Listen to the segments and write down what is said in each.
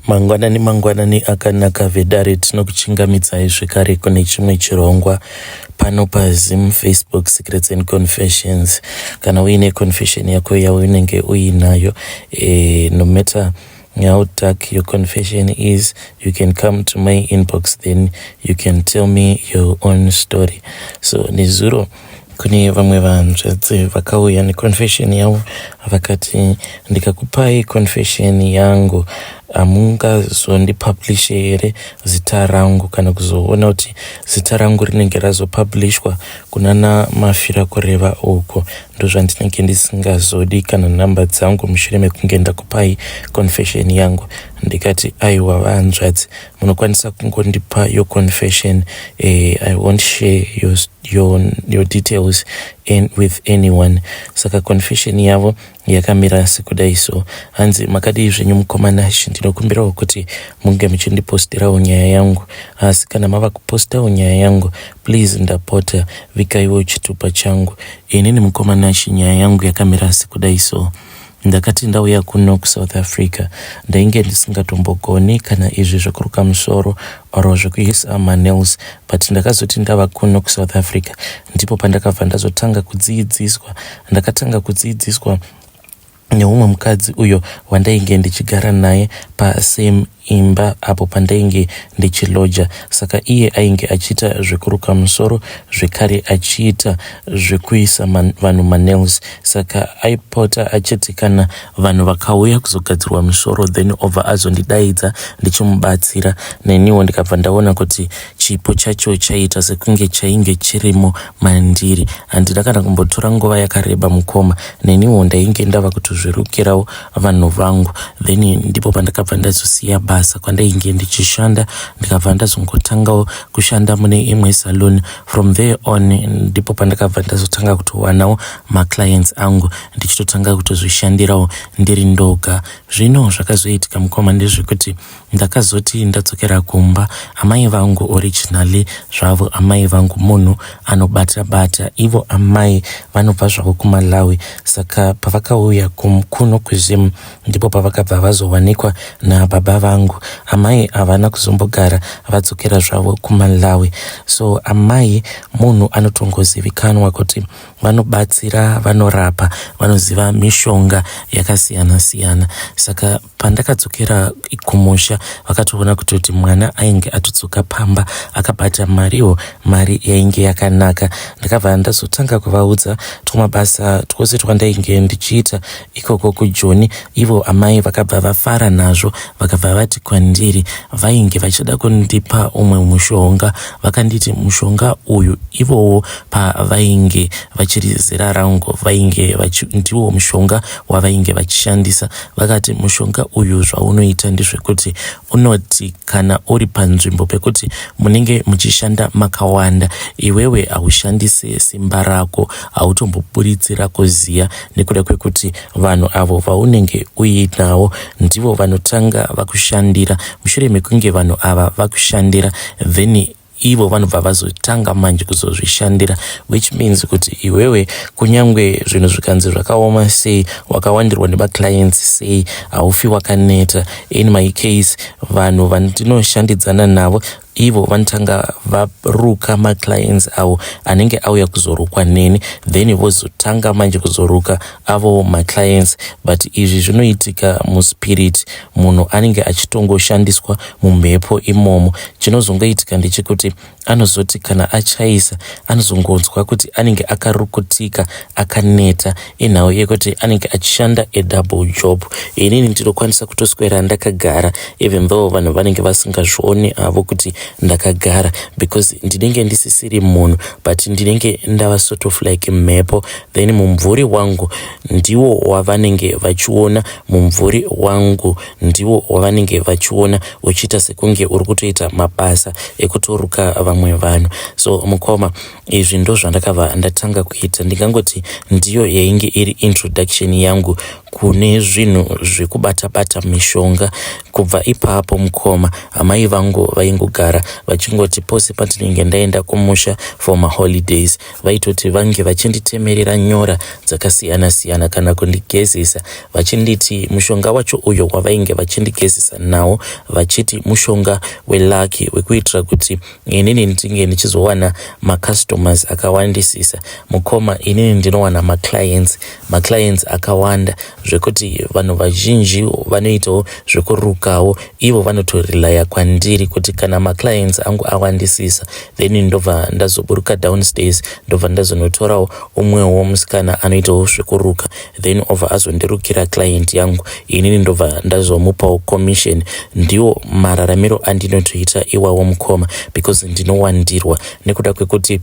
Mangwanani mangwanani akanaka vedare, tinokuchingamidzai zvekare kune chimwe chirongwa pano paZim Facebook Secrets and Confessions. Kana uine confession yako yaunenge uinayo, no matter how dark your confession is, you can come to my inbox, then you can tell me your own story. So nezuro kune vamwe vanzvadzi vakauya neconfession yavo, vakati, "Ndikakupai confession yangu, hamungazondipublishe here zita rangu, kana kuzoona kuti zita rangu rinenge razopublishwa kunana mafira kureva uko? Ndozvandinenge ndisingazodi, kana nhamba dzangu, mushure mekunge ndakupai confession yangu." Ndikati, "Aiwa vanzvadzi, munokwanisa kungondipa your confession. I won't share your details with anyone." Saka confession yavo yakamira sekudai so. Hanzi, "Makadii zvenyu mukoma Nash? Ndinokumbirawo kuti munge muchindipostirawo nyaya yangu, asi kana mava kupostawo nyaya yangu, please, ndapota, vikaiwo chitupa changu. Inini mukoma Nash, nyaya yangu yakamira sekudai so. Ndakati ndauya kuno kuSouth Africa, ndainge ndisingatombogoni kana izvi zvekuruka musoro or zvekuisa manails, but ndakazoti ndava kuno kuSouth Africa, ndipo pandakabva ndazotanga kudziidziswa. Ndakatanga kudziidziswa neumwe mukadzi uyo wandainge ndichigara naye pasame imba apo pandainge ndichiloja. Saka iye ainge achiita zvekuruka musoro, zvekare achiita zvekuisa vanhu manails. Saka aipota achiti kana vanhu vakauya kuzogadzirwa musoro, then obva azondidaidza ndichimubatsira. Neniwo ndikabva ndaona kuti chipo chacho chaiita sekunge chainge chirimo mandiri. Handina kana kumbotora nguva yakareba mukoma, neniwo ndainge ndava kutozvirukirawo vanhu vangu. Then ndipo pandakabva ndazosiya basa kwandainge ndichishanda, ndikabva ndazongotangawo kushanda mune imwe saloon. From there on ndipo pandakabva ndazotanga kutowanawo maclients angu, ndichitotanga kutozvishandirawo ndiri ndoga. Zvino zvakazoitika mukoma ndezvekuti ndakazoti ndadzokera kumba, amai vangu, originally zvavo amai vangu munhu anobata bata. Ivo amai vanobva zvavo kuMalawi, saka pavakauya kuno kuZim ndipo pavakabva vazowanikwa nababa vangu. Amai havana kuzombogara, vadzokera zvavo kuMalawi. So amai munhu anotongozivikanwa kuti vanobatsira, vanorapa, vanoziva mishonga yakasiyana siyana. Saka pandakadzokera kumusha, vakatoona kutoti mwana ainge atodzoka pamba akabata mariwo, mari yainge yakanaka. Ndakabva ndazotanga kuvaudza twumabasa twose twandainge ndichiita ikoko kuJoni. Ivo amai vakabva vafara nazvo, vakabva vati kwandiri vainge vachida kundipa umwe mushonga. Vakanditi mushonga uyu ivowo pavainge vachiri zera rangu vainge ndiwo mushonga wavainge vachishandisa. Vakati mushonga uyu zvaunoita ndezvekuti unoti kana uri panzvimbo pekuti munenge muchishanda makawanda, iwewe haushandisi simba rako, hautomboburitsi rako ziya, nekuda kwekuti vanhu avo vaunenge uinavo ndivo vanotanga vakushandira. Mushure mekunge vanhu ava vakushandira, then ivo vanobva vazotanga manje kuzozvishandira, which means kuti iwewe kunyange zvinhu zvikanzi zvakaoma sei, wakawandirwa nemaclients sei, haufi wakaneta. In my case, vanhu vandinoshandidzana navo, ivo vanotanga varuka maclients avo anenge auya kuzorukwa neni, then vozotanga manje kuzoruka avo maclients. But izvi zvinoitika muspirit, munhu anenge achitongoshandiswa mumhepo imomo. Chinozongoitika ndechekuti anozoti kana achaisa, anozongonzwa kuti anenge akarukutika, akaneta, inhau yekuti anenge achishanda adouble job. Inini ndinokwanisa kutoswera ndakagara, even though vanhu vanenge vasingazvioni havo kuti ndakagara, because ndinenge ndisisiri munhu, but ndinenge ndava sort of like mhepo. Then mumvuri wangu ndiwo wavanenge vachiona, mumvuri wangu ndiwo wavanenge vachiona uchiita sekunge uri kutoita mabasa ekutoruka vamwe. vamwe vanhu. So mukoma, izvi ndozvandakabva ndatanga kuita. Ndingangoti ndiyo yainge iri introduction yangu kune zvinhu zvekubata bata mishonga. Kubva ipapo mukoma, amai vangu vaingogara vachingoti pose pandinenge ndaenda kumusha for maholidays, vaitoti vange vachinditemerera nyora dzakasiyana siyana kana kundigezesa, vachinditi mushonga wacho uyo wavainge vachindigezesa nawo, vachiti mushonga welucky, wekuitira kuti inini ndinge ndichizowana macustomers akawandisisa. Mukoma, inini ndinowana maclients akawanda zvekuti vanhu vazhinji vanoitawo zvekurukawo, ivo vanotorelaya kwandiri kuti kana maclients angu awandisisa, then ndobva ndazoburuka downstairs, ndobva ndazonotorawo umwewo musikana anoitawo zvekuruka, then obva azondirukira client yangu, inini ndobva ndazomupawo commission. Ndiwo mararamiro andinotoita iwawo, mukoma, because ndinowandirwa nekuda kwekuti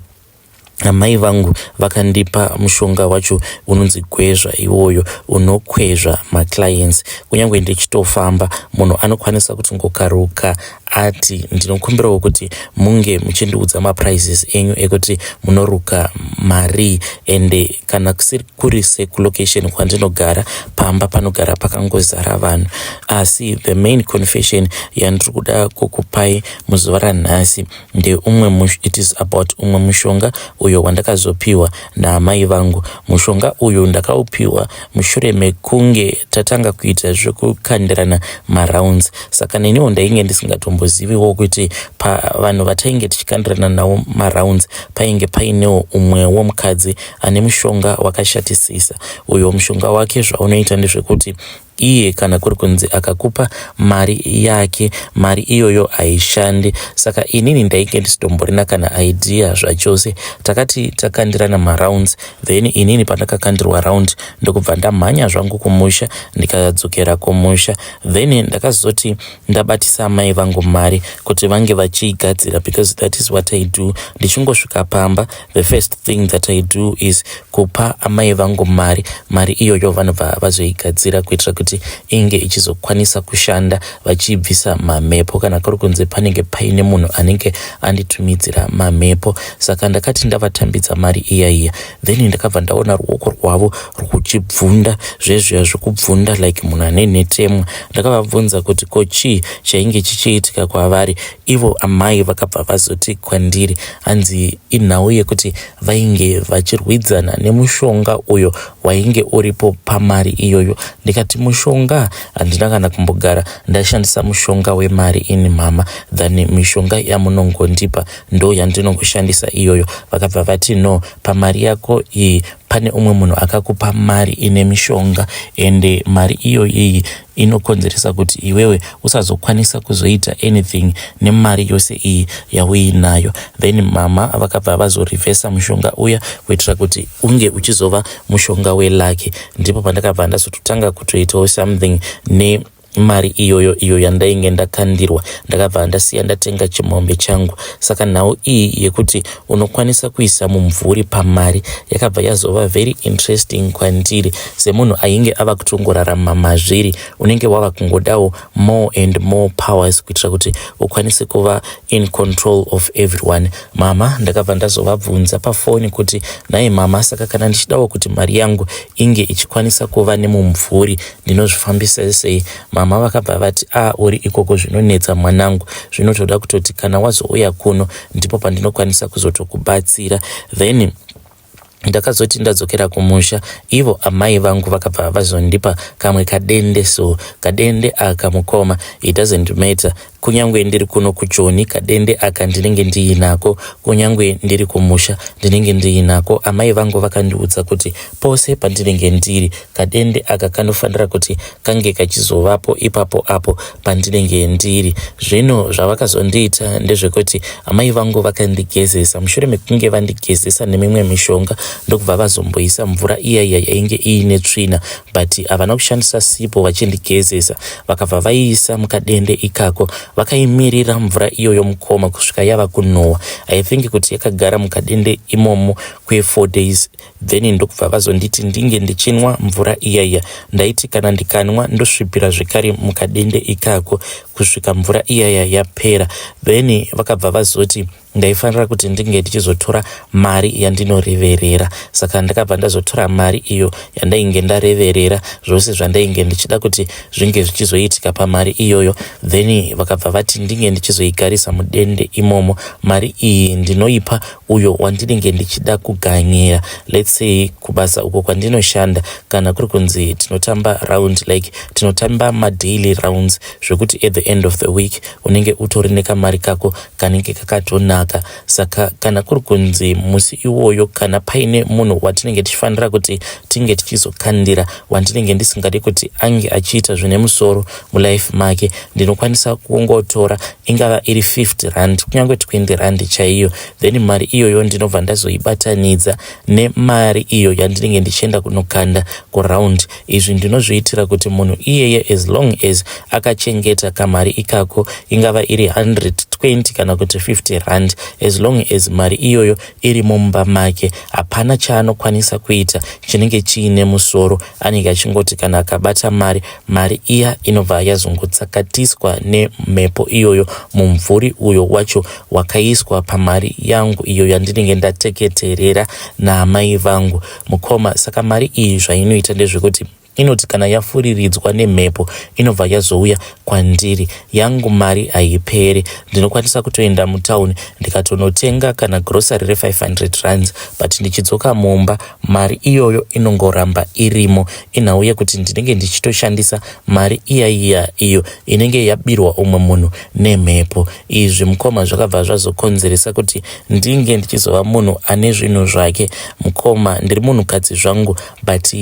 amai vangu vakandipa mushonga wacho unonzi gwezva, iwoyo unokwezva maclients. Kunyange ndichitofamba, munhu anokwanisa kuti ngokaruka ati, "Ndinokumbirawo kuti munge muchindiudza maprices enyu ekuti munoruka mari." Ende kana kusiri kuri sekulocation kwandinogara, pamba panogara pakangozara vanhu. Asi the main confession yandiri kuda kukupai muzuva ranhasi ndeumwe, it is about umwe mushonga uyo wandakazopiwa naamai vangu. Mushonga uyu ndakaupiwa mushure mekunge tatanga kuita zvekukandirana marounds. Saka neniwo ndainge ndisingatomboziviwo kuti pavanhu vatainge tichikandirana navo marounds painge painewo umwewo mukadzi ane mushonga wakashatisisa. Uyo mushonga wake, zvaunoita ndezvekuti iye kana kuri kunzi akakupa mari yake, mari iyoyo haishandi. Saka inini ndainge ndisitomborina kana idea zvachose. Takati takandirana marounds, then inini pandakakandirwa round, ndokubva ndamhanya zvangu kumusha, ndikadzokera kumusha. Then ndakazoti ndabatisa amai vangu mari kuti vange vachiigadzira, because that is what I do. Ndichingosvika pamba, the first thing that I do is kupa amai vangu mari. Mari iyoyo vanobva vazoigadzira kuitira kuti inge ichizokwanisa kushanda, vachiibvisa mamhepo kana kuri kunze panenge paine munhu anenge anditumidzira mamhepo. Saka ndakati ndavatambidza mari iya iya, then ndakabva ndaona ruoko rwavo rwuchibvunda zvezviya zvekubvunda like munhu ane nhetemwa. Ndakavabvunza kuti ko chii chainge chichiitika kwavari. Ivo amai vakabva vazoti kwandiri, hanzi inhau yekuti vainge vachirwidzana nemushonga uyo wainge uripo pamari iyoyo. Ndikati, "Mushonga? Handina kana kumbogara ndashandisa mushonga wemari ini, mama, than mishonga yamunongondipa, ndo yandinongoshandisa iyoyo." Vakabva vati, "No, pamari yako iyi pane umwe munhu akakupa mari ine mishonga, ende mari iyo iyi inokonzeresa kuti iwewe usazokwanisa kuzoita anything nemari yose iyi yauinayo." Then mama vakabva vazorivhesa mushonga uya kuitira kuti unge uchizova mushonga welucky. Ndipo pandakabva ndazototanga kutoitawo something ne mari iyoyo iyo yandainge ndakandirwa. Ndakabva ndasiya ndatenga chimombe changu. Saka nhau iyi yekuti unokwanisa kuisa mumvuri pamari yakabva yazova very interesting kwandiri semunhu ainge ava kutongorarama mazviri. Unenge wava kungodawo more and more powers kuitira kuti ukwanise kuva in control of everyone. Mama ndakabva ndazovabvunza pafoni kuti, "Nhai mama, saka kana ndichidawo kuti mari yangu inge ichikwanisa kuva nemumvuri, ndinozvifambisa sei?" Mama vakabva vati, "A, uri ikoko zvinonetsa, mwanangu. Zvinotoda kutoti kana wazouya kuno, ndipo pandinokwanisa kuzotokubatsira." Then ndakazoti ndadzokera kumusha, ivo amai vangu vakabva vazondipa kamwe kadende. So kadende aka, mukoma, it doesn't matter kunyange ndiri kuno kuJoni, kadende aka ndinenge ndiinako, kunyange ndiri kumusha ndinenge ndiinako. Amai vangu vakandiudza kuti pose pandinenge ndiri, kadende aka kanofanira kuti kange kachizovapo ipapo apo pandinenge ndiri. Zvino zvavakazondiita ndezvekuti amai vangu vakandigezesa. Mushure mekunge vandigezesa nemimwe mishonga, ndokubva vazomboisa mvura iya iya yainge iine tsvina, but havana kushandisa sipo vachindigezesa. Vakabva vaiisa mukadende ikako, vakaimirira mvura iyoyo, mukoma, kusvika yava kunhuhwa. I think kuti yakagara mukadende imomo kwe4 days. Then ndokubva vazonditi ndinge ndichinwa mvura iya iya. Ndaiti kana ndikanwa ndosvipira zvekare mukadende ikako kusvika mvura iyaya yapera. Then vakabva vazoti ndaifanira kuti ndinge ndichizotora mari yandinoreverera. Saka ndakabva ndazotora mari iyo yandainge ndareverera, zvose zvandainge ndichida kuti zvinge zvichizoitika pamari iyoyo. Then vakabva vati ndinge ndichizoigarisa mudende imomo. Mari iyi ndinoipa uyo wandinenge ndichida kuganyira. Let's say kubasa uko kwandinoshanda, kana kuri kunzi tinotamba round, like tinotamba madaily rounds, zvekuti at the end of the week unenge utori nekamari kako kanenge kakatonaka. Saka kana kuri kunzi musi iwoyo kana paine munhu watinenge tichifanira kuti tinge tichizokandira, wandinenge ndisingadi kuti ange achiita zvine musoro mulife make, ndinokwanisa kungotora ingava iri 50 rand, kunyange 20 rand chaiyo. Then mari iyoyo ndinobva ndazoibatanidza nemari iyo yandinenge ndichienda kunokanda kuround. Izvi ndinozviitira kuti munhu iyeye, as long as akachengeta kamari ikako, ingava iri 120 kana kuti 50 rand, as long as mari iyoyo iri mumba make, hapana chaanokwanisa kuita chinenge chiine musoro. Anenge achingoti kana akabata mari, mari iya inobva yazongotsakatiswa nemhepo iyoyo, mumvuri uyo wacho wakaiswa pamari yangu iyo yandinenge ndateketerera naamai vangu, mukoma. Saka mari iyi zvainoita ndezvekuti inoti kana yafuriridzwa nemhepo, inobva yazouya kwandiri. Yangu mari haiperi. Ndinokwanisa kutoenda mutauni ndikatonotenga kana grocery re500 rands, but ndichidzoka mumba mari iyoyo inongoramba irimo. Inhau yekuti ndinenge ndichitoshandisa mari iya iya iyo inenge yabirwa umwe munhu nemhepo. Izvi, mukoma, zvakabva zvazokonzeresa kuti ndinge ndichizova munhu ane zvinhu zvake. Mukoma, ndiri munhukadzi zvangu, but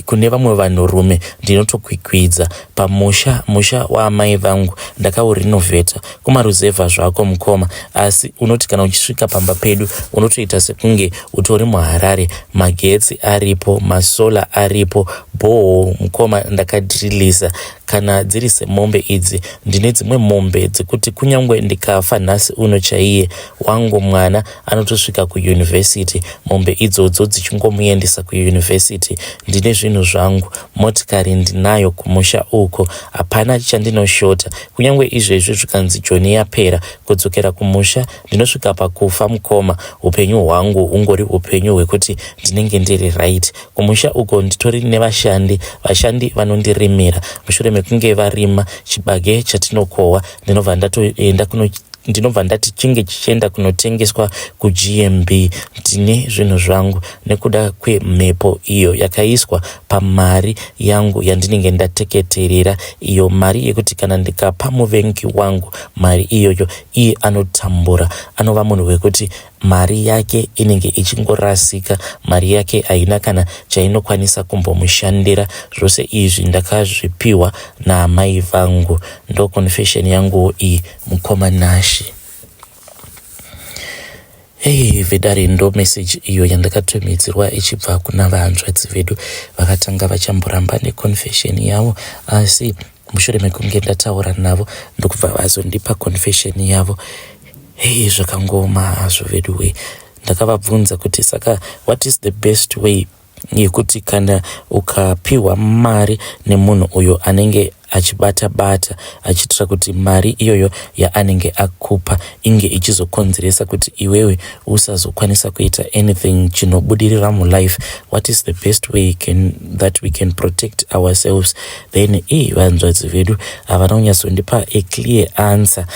kune vamwe vanhurume ndinotokwikwidza. Pamusha, musha waamai vangu ndakaurinovheta kumaruzevha zvako, mukoma, asi unoti kana uchisvika pamba pedu unotoita sekunge utori muHarare. Magetsi aripo, masolar aripo, borehole, mukoma, ndakadrilisa. Kana dziri semombe idzi, ndine dzimwe mombe dzekuti kunyange ndikafa nhasi uno chaiye, wangu mwana anotosvika kuyunivhesiti mombe idzodzo dzichingomuendesa kuyunivhesiti. Ndine zvinhu zvangu, motikari ndinayo kumusha uko, hapana chandinoshota. Kunyange izvezvi zvikanzi Joni yapera, kudzokera kumusha ndinosvika pakufa, mukoma. Upenyu hwangu ungori upenyu hwekuti ndinenge ndiri right. Kumusha uko nditori nevashandi, vashandi vanondirimira. Mushure mekunge varima chibage chatinokohwa, ndinobva ndatoenda kuno, ndinobva ndati chinge chichienda kunotengeswa kuGMB. Ndine zvinhu zvangu nekuda kwemhepo iyo yakaiswa pamari yangu yandinenge ndateketerera, iyo mari yekuti kana ndikapa muvengi wangu mari iyoyo, iye anotambura, anova munhu wekuti mari yake inenge ichingorasika, mari yake haina kana chainokwanisa kumbomushandira. Zvose izvi ndakazvipiwa naamai vangu. Ndo confession yanguwo iyi, mukoma Nashe. Hei vedare, ndo message iyo yandakatumidzirwa ichibva kuna vahanzvadzi vedu. Vakatanga vachamboramba neconfession yavo, asi mushure mekunge ndataura navo ndokubva vazondipa confession yavo. Hei, zvakangoma hazvo vedu we. Ndakavabvunza kuti saka what is the best way yekuti kana ukapiwa mari nemunhu uyo anenge achibata bata achiitira kuti mari iyoyo yaanenge akupa inge ichizokonzeresa kuti iwewe usazokwanisa kuita anything chinobudirira mulife, what is the best way that we can protect ourselves? Then ii vanzvadzi vedu havana kunyatsondipa a clear answer.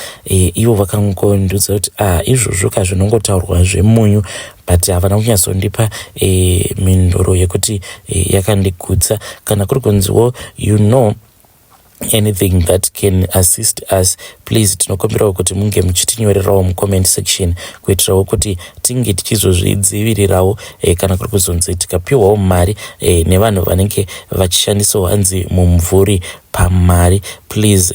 Ivo vakangondiudza kuti ah, izvozvo ka zvinongotaurwa zvemunyu, but havana kunyatsondipa mhinduro yekuti yakandigutsa. Kana kuri kunziwo you know anything that can assist us, please, tinokumbirawo kuti munge muchitinyorerawo mucomment section kuitirawo kuti tinge tichizozvidzivirirawo. Kana kuri kuzonzi tikapiwawo mari nevanhu vanenge vachishandisawo hanzi mumvuri pamari, please,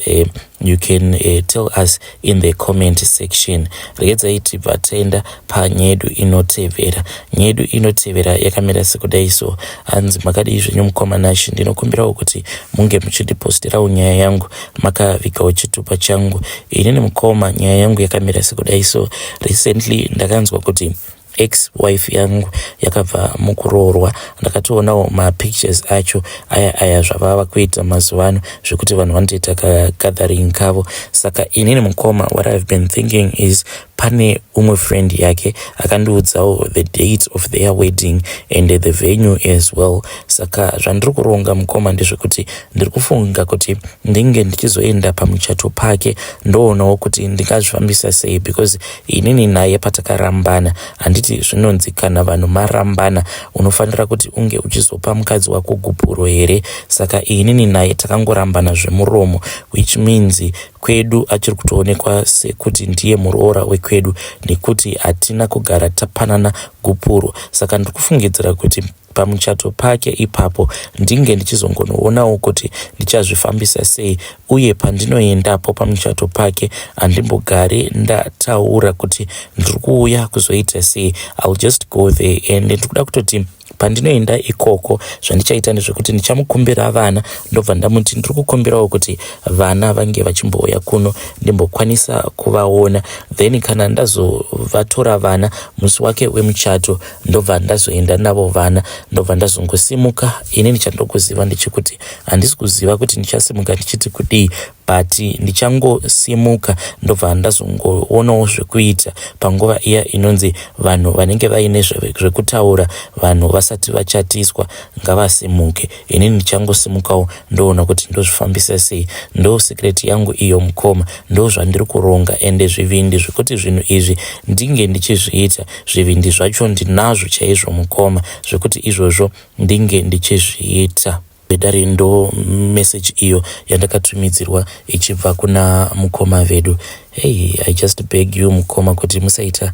you can tell us in the comment section. Regedzai tibva taenda panyedu inotevera. Nyedu inotevera yakamira sekudai so. Hanzi, "Makadii zvenyu, mukoma Nashi? Ndinokumbirawo kuti munge muchindipostirawo nyaya yangu makavigawo chitupa changu. Inini, mukoma, nyaya yangu yakamira sekudai so. Recently ndakanzwa kuti Ex wife yangu yakabva mukuroorwa. Ndakatoonawo mapictures acho aya aya zvavava kuita mazuva ano zvekuti vanhu vanotoita kagathering kavo. Saka inini mukoma, what I've been thinking is pane umwe friend yake akandiudzawo the date of their wedding and the venue as well. Saka zvandiri kuronga, mukoma, ndezvekuti ndiri kufunga kuti ndinge ndichizoenda pamuchato pake, ndoonawo kuti ndingazvifambisa sei, because inini naye patakarambana, handiti zvinonzi kana vanhu marambana unofanira kuti unge uchizopa mukadzi wako gupuro here? Saka inini naye takangorambana zvemuromo, which means kwedu achiri kutoonekwa sekuti ndiye muroora wekwedu nekuti hatina kugara tapanana gupuro. Saka ndiri kufungidzira kuti pamuchato pake ipapo ndinge ndichizongonoonawo kuti ndichazvifambisa sei. Uye pandinoendapo pamuchato pake, handimbogari ndataura kuti ndiri kuuya kuzoita sei. I'll just go there and ndiri kuda kutoti pandinoenda ikoko, zvandichaita ndezvekuti ndichamukumbira vana, ndobva ndamuti ndiri kukumbirawo kuti vana vange vachimbouya kuno, ndimbokwanisa kuvaona. Then kana ndazovatora vana musi wake wemuchato, ndobva ndazoenda navo vana, ndobva ndazongosimuka. Inini chandokuziva ndechekuti handisi kuziva kuti ndichasimuka ndichiti kudii, but ndichangosimuka, ndobva ndazongoonawo zvekuita panguva iya inonzi vanhu vanenge vaine zvekutaura, vanhu vasati vachatiswa ngavasimuke. Inini ndichangosimukawo, ndoona kuti ndozvifambisa sei. Ndo secret yangu iyo, mukoma. Ndo zvandiri kuronga, ende zvivindi zvekuti zvinhu izvi ndinge ndichizviita, zvivindi zvacho ndinazvo chaizvo, mukoma, zvekuti izvozvo ndinge ndichizviita. Vedare, ndo message iyo yandakatumidzirwa ichibva kuna mukoma vedu. Hey, I just beg you, mukoma, kuti musaita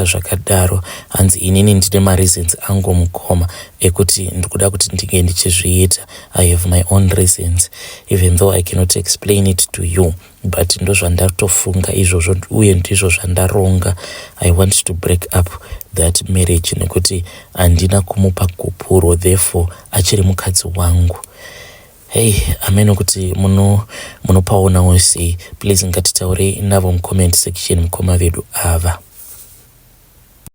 zvakadaro. Hanzi inini ndine mareasons angu, mukoma, ekuti ndikuda kuti ndinge ndichizviita. I have my own reasons, even though I cannot explain it to you, but ndozvandatofunga izvozvo uye ndizvo zvandaronga. I want to break up that marriage nekuti handina kumupa gupuro, therefore achiri mukadzi wangu. Hei, ameno kuti munopaonawo sei. Please, ngatitaurei navo mucomment section, mukoma vedu ava.